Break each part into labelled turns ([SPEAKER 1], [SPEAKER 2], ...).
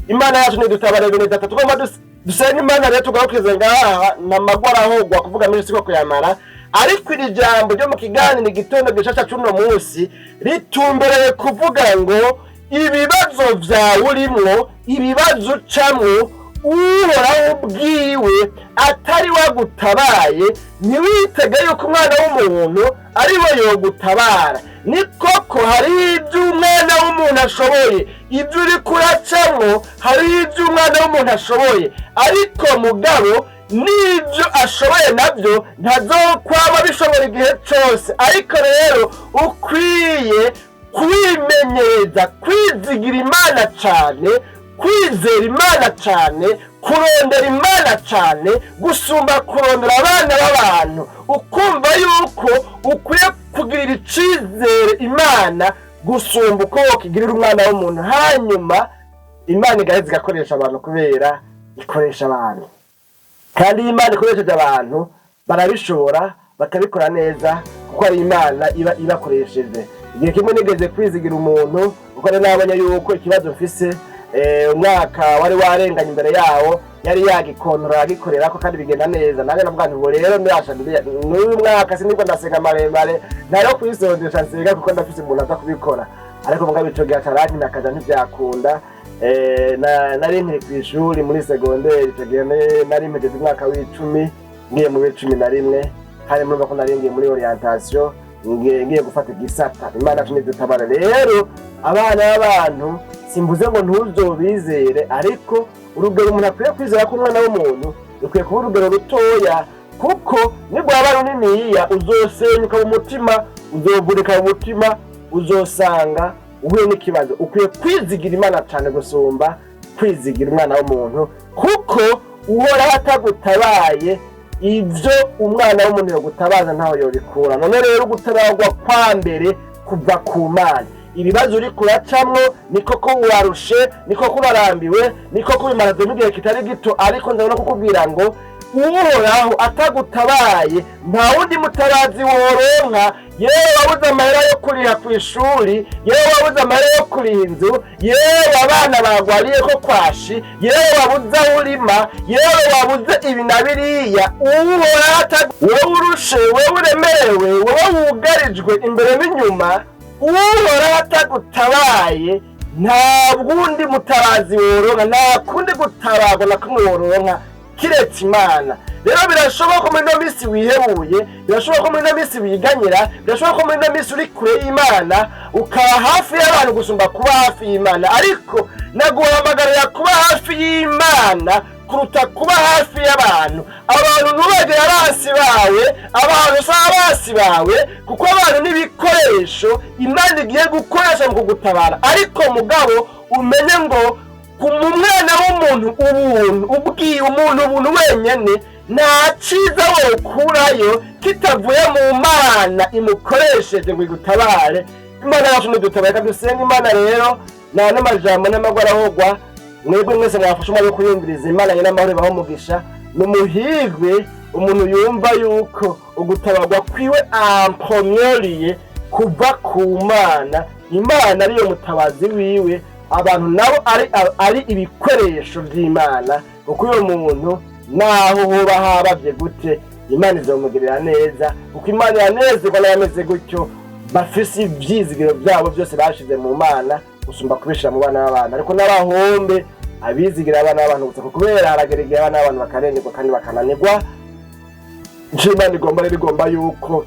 [SPEAKER 1] Imana yacu ntidutabare. Bene data, tugomba dusenge Imana. Rero tugarukirize ngaha, namagwa arahogwa kuvuga menshi siko kuyamara, ariko iri jambo ryo mu kiganiro Igitondo Gishasha c'uno munsi ritumbereye kuvuga ngo ibibazo vyawe urimwo, ibibazo ucamwo, Uhoraho ubwiwe atari wagutabaye, ntiwitege yuko umwana w'umuntu ari we yogutabara. Ni koko, hari ibyo umwana w'umuntu ashoboye, ibyo uri kuracamwo, hari ibyo umwana w'umuntu ashoboye, ariko mugabo n'ibyo ashoboye nabyo ntazokwama bishobora igihe cyose. Ariko rero ukwiye kwimenyereza kwizigira Imana cyane, kwizera Imana cyane, kurondera Imana cyane gusumba kurondera abana b'abantu, ukumva yuko ukwiye kugirira icyizere Imana gusumba uko wokigirira umwana w'umuntu. Hanyuma Imana igaheza igakoresha abantu, kubera ikoresha abantu. Kandi iyo Imana ikoresheje abantu, barabishobora, bakabikora neza, kuko ari Imana iba ibakoresheje. Igihe kimwe nigeze kwizigira umuntu, kuko nari nabonye yuko ikibazo mfise, umwaka wari warenganye imbere yawo yari yagikontora, agikorera ko kandi bigenda neza. Nanjye navuga nti ubu rero ndasha n'uyu mwaka sinibwo ndasenga maremare ntayo kwisondesha nsenga, kuko ndafise umuntu aza kubikora. Ariko mugabo ico gihe atarankinakaza, ntivyakunda. Nari nkiri kw'ishuri muri segonderi ico gihe, nari mpejeje umwaka w'10, ngiye mu w'11, hari murumva ko nari ngiye muri orientation, ngiye gufata igisata. Imana yacu nidutabara. Rero abana b'abantu, simvuze ngo ntuzobizere, ariko urugero umuntu akwiye kwizera ko umwana w'umuntu rukwiye kuba urugero rutoya, kuko nirwaba runiniya uzosenyuka mu mutima, uzovunika mu mutima, uzosanga uhuye n'ikibazo. Ukwiye kwizigira Imana cyane gusumba kwizigira umwana w'umuntu, kuko Uhoraho atagutabaye, ibyo umwana w'umuntu yogutabaza ntaho yobikura. None rero gutabarwa kwa mbere kuva ku Mana. Ibibazo uri kuracamwo, ni koko urarushe, ni koko urarambiwe, ni koko bimaze n'igihe kitari gito, ariko ndabona kukubwira ngo Uhoraho atagutabaye nta wundi mutabazi woronka. Yewe wabuze amahera yo kuriha ku ishuri, yewe wabuze amahera yo kuriha inzu, yewe abana bagwariye ko kwashi, yewe wabuze aho urima, yewe wabuze ibi na biriya, Uhoraho wowe urushe, wowe uremerewe, wowe wugarijwe imbere n'inyuma, Uhoraho atagutabaye nta wundi mutabazi woronka, nta kundi gutabarwa na kumwe woronka kiretse Imana. Rero birashoboka ko muri ino minsi wihebuye, birashoboka ko muri ino minsi wiganyira, birashoboka ko muri ino minsi uri kure y'Imana, ukaba hafi y'abantu gusumba kuba hafi y'Imana, ariko naguhamagarira kuba hafi y'Imana kuruta kuba hafi y'abantu. Abantu ntubagire abansi bawe, abantu si abansi bawe, kuko abantu n'ibikoresho Imana igiye gukoresha mu kugutabara. Ariko mugabo umenye ngo ku mu mwana w'umuntu ubuntu, ubwiye umuntu ubuntu wenyene, nta ciza wokurayo kitavuye mu Mana imukoresheje ngo igutabare. Imana yacu nidutabare. Reka dusenge Imana. Rero nta n'amajambo n'amagwa arahogwa. Mwebwe mwese mwafashe umwanya wo kuyumviriza, Imana nyine amahoro ibahe umugisha. Ni umuhirwe umuntu yumva yuko ugutabarwa kwiwe en premier lieu kuva ku Mana, Imana ariyo mutabazi wiwe, abantu nabo ari ibikoresho by'Imana, kuko uyo muntu naho hoba habavye gute, Imana izomugirira neza, kuko Imana iranezerwa n'abameze gutyo, bafise ivyizigiro vyabo byose bashize mu Mana gusumba kubishira mu bana b'abantu. Ariko n'abahombe abizigira abana b'abantu gusa, kubera haragera igihe abana b'abantu bakarengerwa kandi bakananirwa. Ico Imana igomba rero, igomba yuko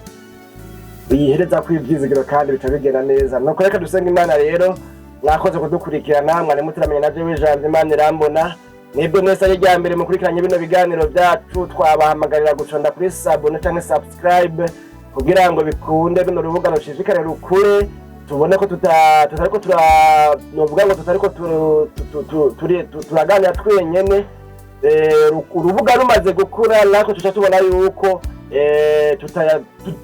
[SPEAKER 1] uyihereza ko ivyizigiro kandi bica bigenda neza. Nuko reka dusenga Imana. Rero mwakoze kudukurikirana, mwari muturamenya na jewe Ijambo Imana irambona. Mwebwe mwese ari irya mbere mukurikiranye bino biganiro byacu, twabahamagarira guconda kuri s'abonner canke subscribe kugira ngo bikunde bino rubuga rushishikare rukure, tubone ko tutariko tura novuga ngo tutariko turaganira twenyene. Urubuga rumaze gukura, natwe tuca tubona yuko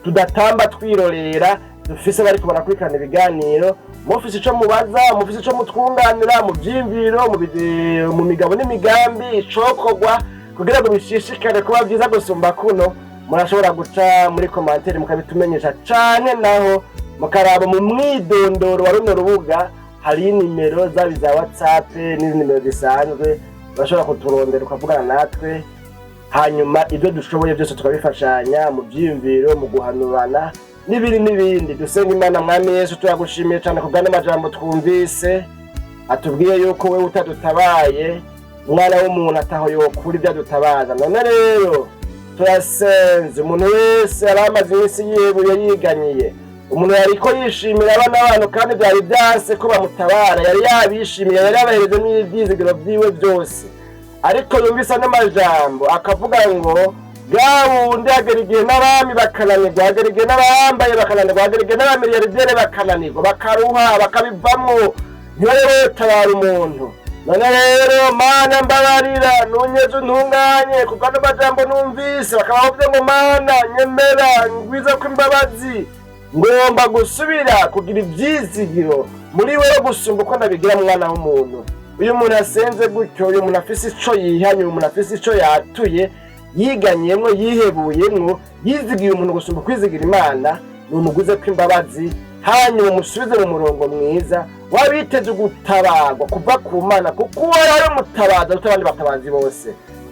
[SPEAKER 1] tudatamba twirorera, dufise bariko barakurikirana ibiganiro. Mufise ico mubaza, mufise ico mutwunganira mu vyiyumviro, mu migabo n'imigambi icokorwa kugira ngo bishishikare kuba vyiza gusumba kuno, murashobora guca muri commentaire mukabitumenyesha, canke naho mukaraba mu mwidondoro wa runo rubuga. Hari nimero zaba iza WhatsApp n'izindi nimero zisanzwe, urashobora kuturondera ukavugana natwe, hanyuma ibyo dushoboye byose tukabifashanya mu byiyumviro, mu guhanurana n'ibindi n'ibindi. Dusenga Imana. Mwami Yesu, turagushimiye cyane ku bw'ano twumvise atubwiye yuko wewe utadutabaye, umwana w'umuntu ataho yokura ibyo adutabaza. None rero turasenze, umuntu wese yari amaze iminsi yihebuye, yiganyiye, umuntu yariko yishimira abana b'abantu kandi byari byanse ko bamutabara, yari yabishimiye, yari yabahereje n'ibyizigiro byiwe byose, ariko yumvise ano majambo akavuga ngo bwa wundi hagera igihe n'abami bakananirwa, hagera igihe n'abambaye bakananirwa, hagera igihe n'abamiliyardere bakananirwa, bakaruha, bakabivamwo, ntibabe botabara umuntu. None rero Mana, mbabarira, nunyeze, untunganye kuko ano majambo numvise. Bakaba bavuze ngo: "Mana, nyemera ngwiza ko imbabazi, ngomba gusubira kugira ibyizigiro muri wewe gusumba uko ndabigira mu mwana w'umuntu." Uyu muntu asenze gutyo, uyu muntu afise ico yihanye, uyu muntu afise ico yatuye, yiganyiyemwo, yihebuyemwo, yizigiye umuntu gusumba kwizigira Imana, numuguze ko imbabazi, hanyuma umusubize mu murongo mwiza wabiteze gutabarwa kuva ku Mana, kuko uwo ari umutabazi aruta abandi batabazi bose.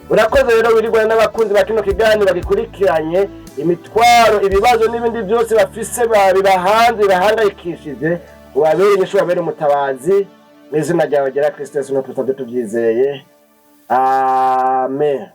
[SPEAKER 1] Urakoze rero wirigwana n'abakunzi ba kino kiganiro bagikurikiranye, imitwaro, ibibazo n'ibindi byose bafise bibahanze, bibahangayikishije, ubabere inyishu, ubabere umutabazi. Mu izina ryawe ryera Kristo Yesu, tubyizeye, amen.